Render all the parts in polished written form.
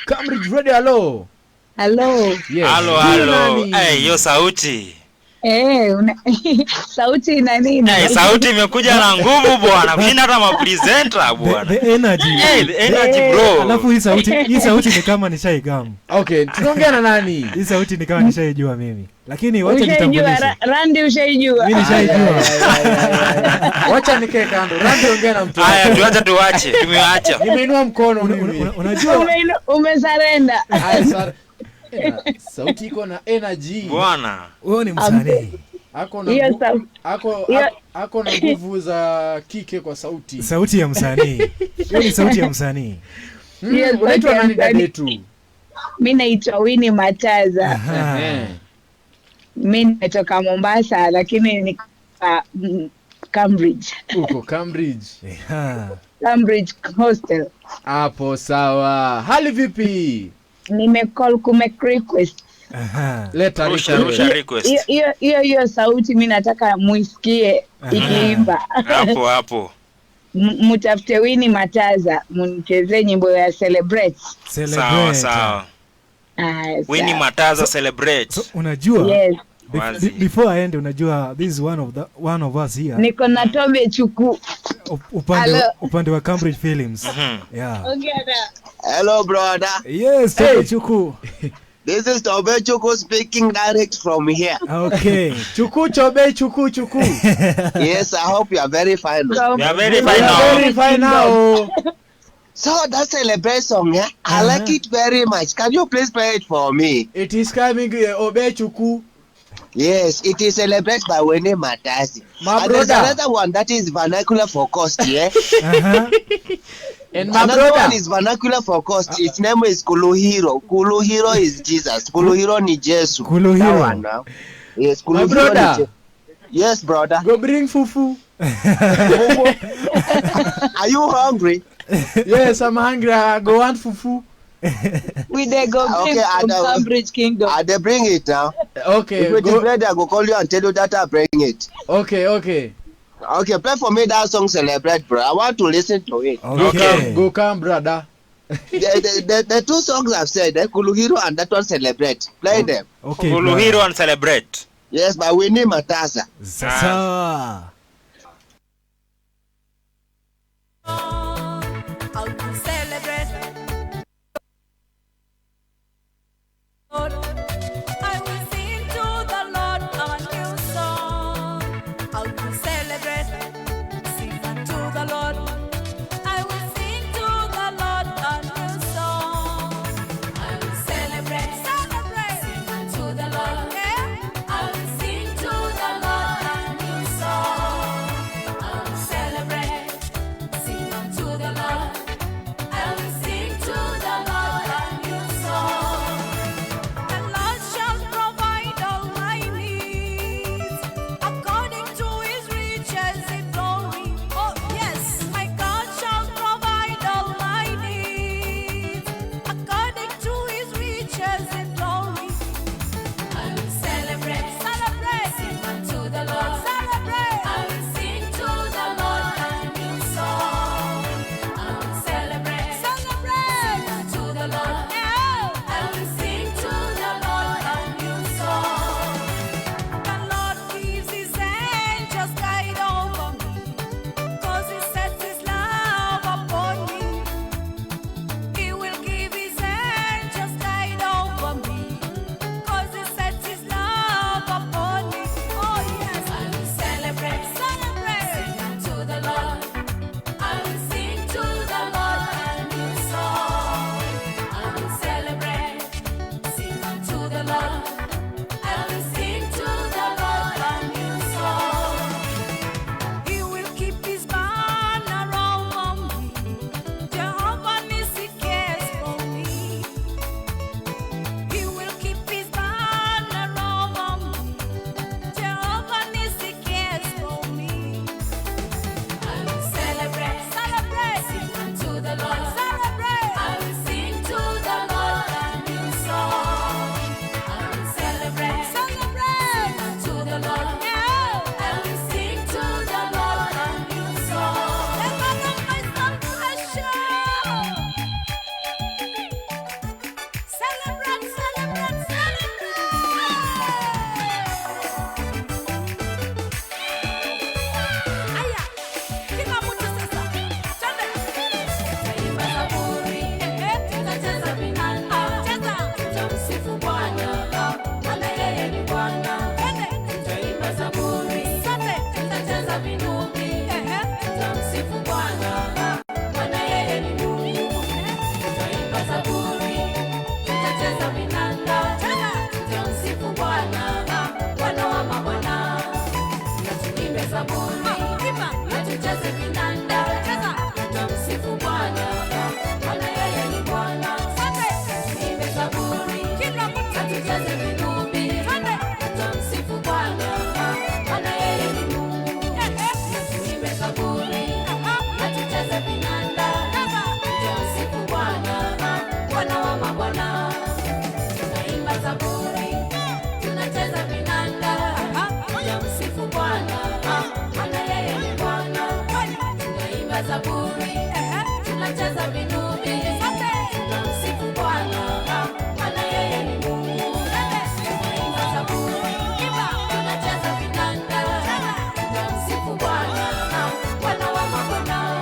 Cambridge Radio, hello. Hello. Yes. Halo, Huyu halo. nani? Eh, hiyo sauti. Eh, sauti ina nini? Eh, sauti imekuja na nguvu bwana. Kushinda hata mapresenter bwana. The energy. Eh, the energy bro. Alafu hii sauti ni kama nishaigamu. Okay, tunaongea na nani? Hii sauti ni kama nishaijua mimi. Lakini wacha Ushaijua nitambulishe. Randy ushaijua. Mimi nishaijua. Ay, ay, ay, ay, ay. Wacha nikae kando. Randy, ongea na mtu. Haya, tuache tuache. Tumeacha. Nimeinua mkono mimi. Unajua Umesarenda. Haya, sauti iko na energy. Bwana. wewe ni msanii. Ako na Hiyo ako na nguvu za kike kwa sauti. Sauti ya msanii. Hiyo ni sauti ya msanii. Hiyo sauti Unaitwa ya nani msanii. dadetu? Mi naitwa Winnie Mataza. Aha. Mi nimetoka Mombasa lakini niko Cambridge. Uko Cambridge. Aha. Cambridge Hostel. Hapo sawa. Hali vipi? Nimecall kumake request. Aha. Leta Rusha, request. rusha request. Hiyo sauti mi nataka muisikie ikiimba. Hapo hapo. Mutafute Winnie Mataza munichezee nyimbo ya Celebrate. Sawa Celebrate. sawa. Aya, Winnie sawa. Mataza, Celebrate. So unajua Yes. Wazi. before aende, unajua this is one of us here. Niko na Tobe Chuku. Upande Hello. upande wa Cambridge Films. Yeah. Hello, brother. Yes, Tobe Chuku. This is Tobe Chuku speaking direct from here. Okay. Chuku chobe chuku chuku. Yes, I hope you are very fine. We are very We fine are now. very fine now. So that Celebrate song, yeah? I like it very much. Can you please play it for me? It is coming, Obe Chuku. Yes, it is Celebrate by Winnie Matazi. My And there's brother. another one that is Vernacular for Cost, yeah? Aha. And my Another one brother. is Vernacular for Cost. Its name is Kuluhiro. Kuluhiro is Jesus. Kuluhiro ni Jesu. Kuluhiro. That one now. Yes, My Kuluhiro brother. ni Jesu. Yes, brother. Go bring fufu. Are you hungry? Yes, I'm hungry. I go want fufu. We dey go bring Okay, from Cambridge Kingdom. I they bring it now. Okay, If it is go. ready, I go call you and tell you that I bring it. Okay. Okay, play for me that song Celebrate, bro. I want to listen to it. Go Okay. come, go come, brother. The two songs I've said, Kuluhiro and that one Celebrate. Play them. Okay. Kuluhiro and Celebrate. Yes, by Winnie Matasa. Sasa. I will celebrate. Lord, I will sing to the Lord a new song. I will celebrate, sing unto the Lord. I will sing to the Lord a new song. I will celebrate, celebrate, sing unto the Lord. I will sing to the Lord a new song. Tunacheza vinanda, tutamsifu Bwana, Bwana wa mabwana. Na tuimbe zaburi, na tucheze vinanda, tutamsifu Bwana, Bwana yeye ni Bwana. Tuimbe zaburi, na tucheze vinubi, tutamsifu Bwana, Bwana yeye ni Mungu. Na tuimbe zaburi, na tucheze vinanda, tutamsifu Bwana, Bwana wa mabwana. Tunaimba zaburi, tunacheza vinanda, tutamsifu Bwana, Bwana yeye ni Bwana. Tunaimba zaburi, tunacheza vinubi, tutamsifu Bwana, Bwana yeye ni Mungu. Tunaimba zaburi, tunacheza vinanda, tutamsifu Bwana, Bwana wa mabwana.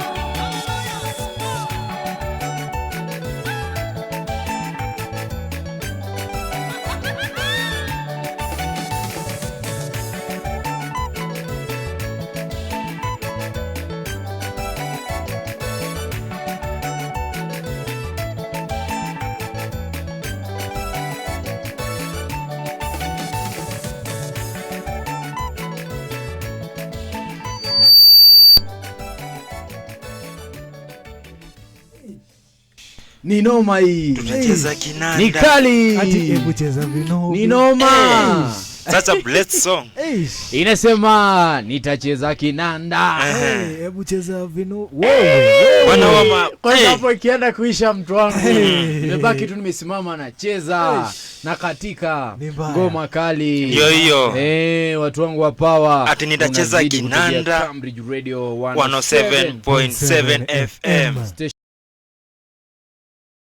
Ni noma hii. Tunacheza Ni kinanda. kali. Ati hebu cheza vinubi. Ni noma. Such a blessed song. Eish. Inasema nitacheza kinanda. Hey, hebu cheza vinubi. Wewe. Bwana wa ma Kwanza Hey. hapo ikienda kuisha mtu wangu. Hey. Nimebaki tu nimesimama nacheza na katika Ni mbaya. ngoma kali. Ndio hiyo. Watu wangu wa power. Ati nitacheza Unazidi kutegea kinanda. Cambridge Radio 107.7 FM. Station